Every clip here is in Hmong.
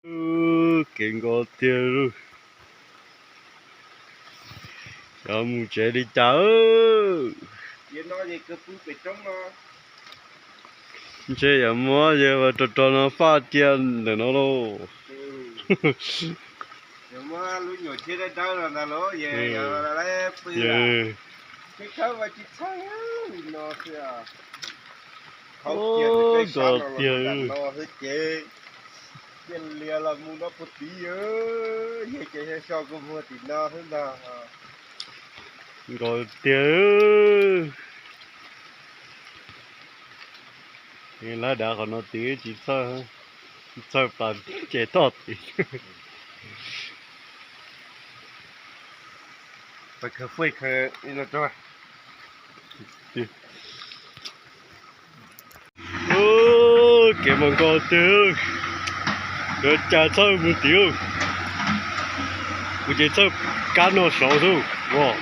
Kev nkos tiag lauj. Xyov mus tsev li cas. Ntshe yuav muab yawg rog rog no faj cia ntawm no lauj. Nkos tiag. Nkos tiag. Lab dav qhov no tid tsis txhawj, txhawj pas ces toj tid. Kev mas nkos tiag, yuav cas txhawj mus tid. Kuv ces txhawj kab no saud xwb os.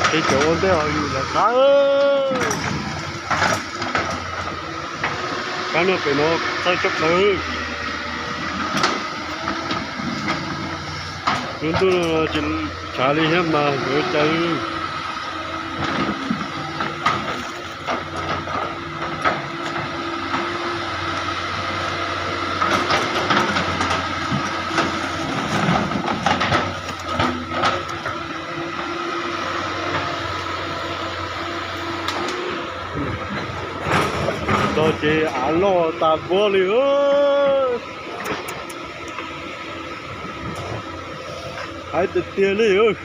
Tej cov ua ntej os yus lam qab. Kab no pem no txhawj tshaj plaws. Lub ntuj no tsis tshav li thiab mas yuav cas. Tog ces av loj tas npaum li. Hais tiag tiag li, yus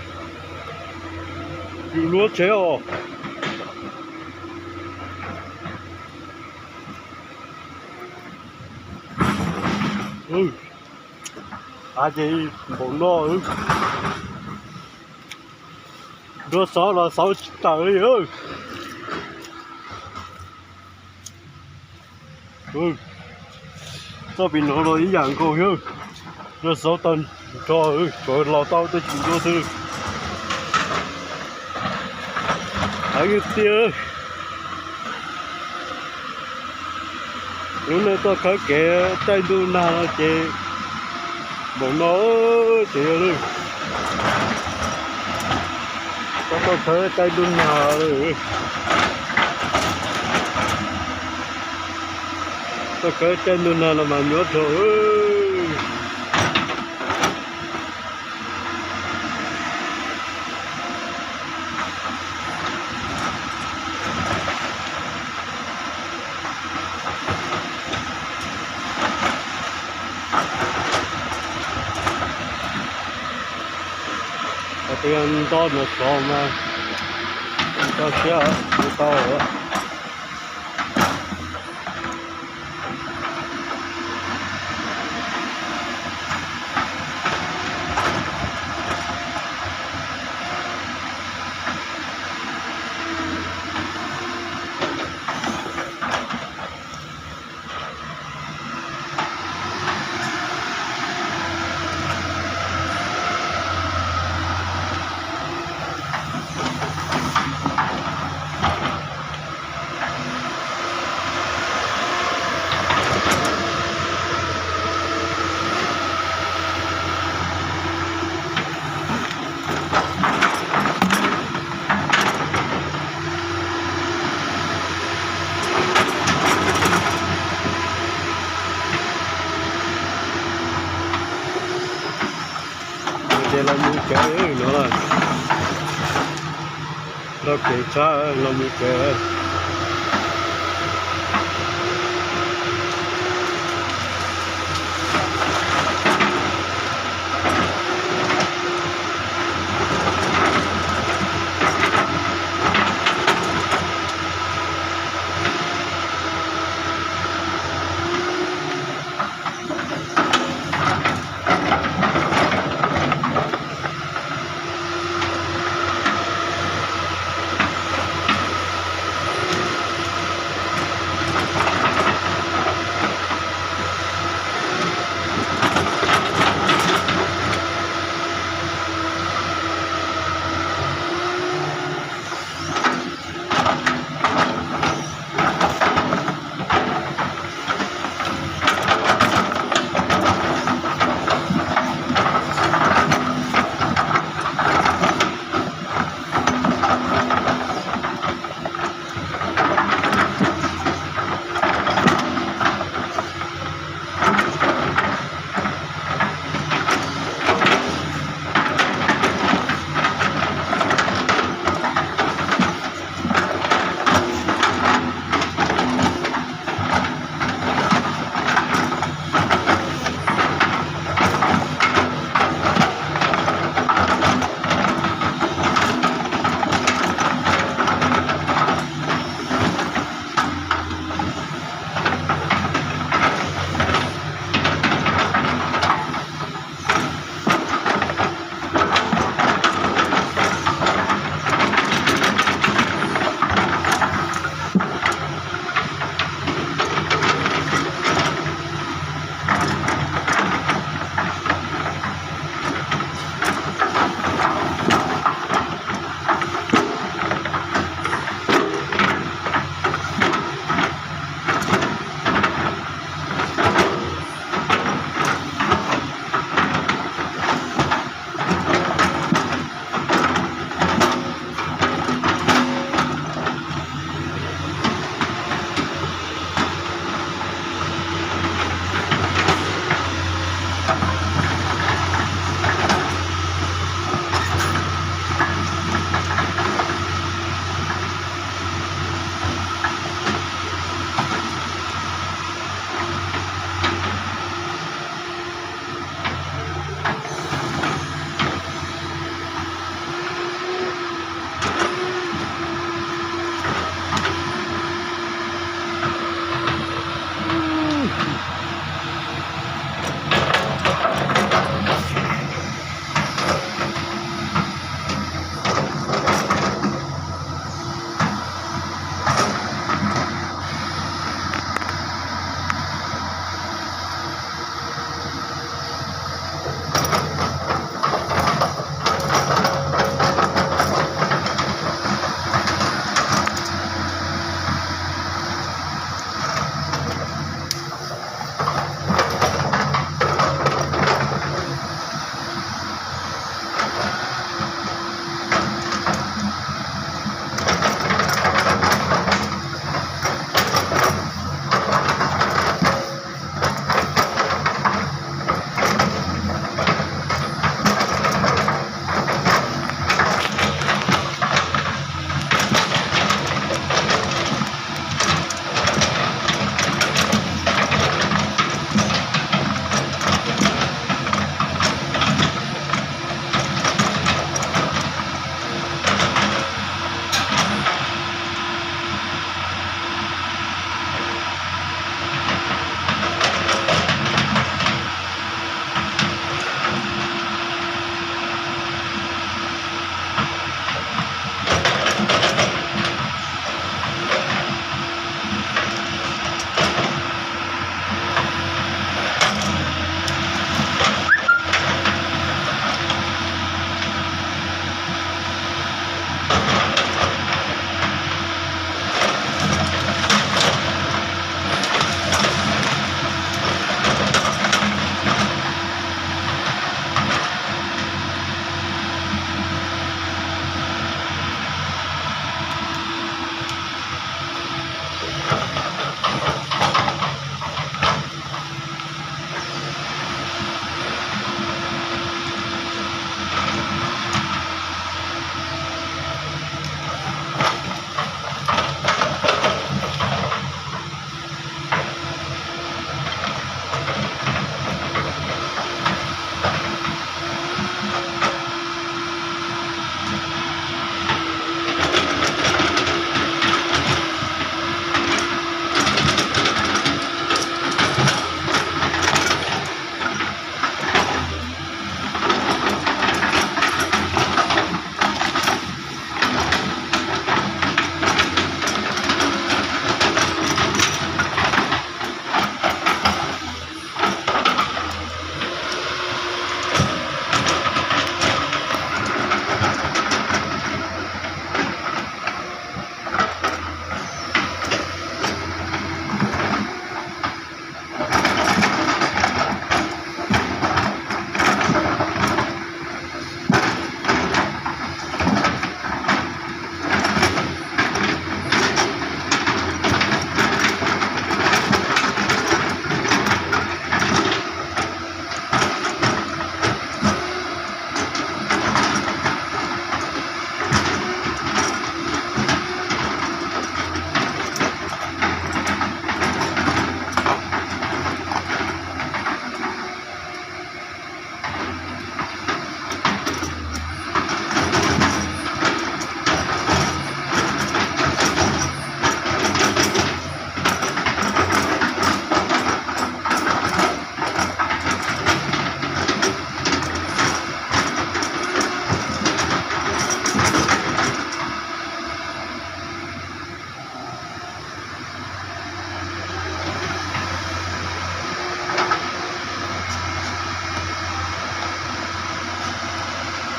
luag tsev os. Av ces npaum no, nruab xauv los xauv tsis tawm li. Txoj pem no los ib yam nkaus thiab, nruab xauv tag nrho, tsuas los tau tej tsis nruab xwb. Heev tiag. Lub neej tuaj khawb kev caij ntuj nag no ces npaum no ces yog lawm. Tuaj khawb caij ntuj nag, tuaj khawb caij ntuj nag los mas nyuaj dhau. Hos twb nto no sov mas, nto siab tsis tau. Ces los mus tsev no, los kev tshab los mus tsev.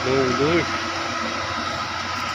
Tus ntub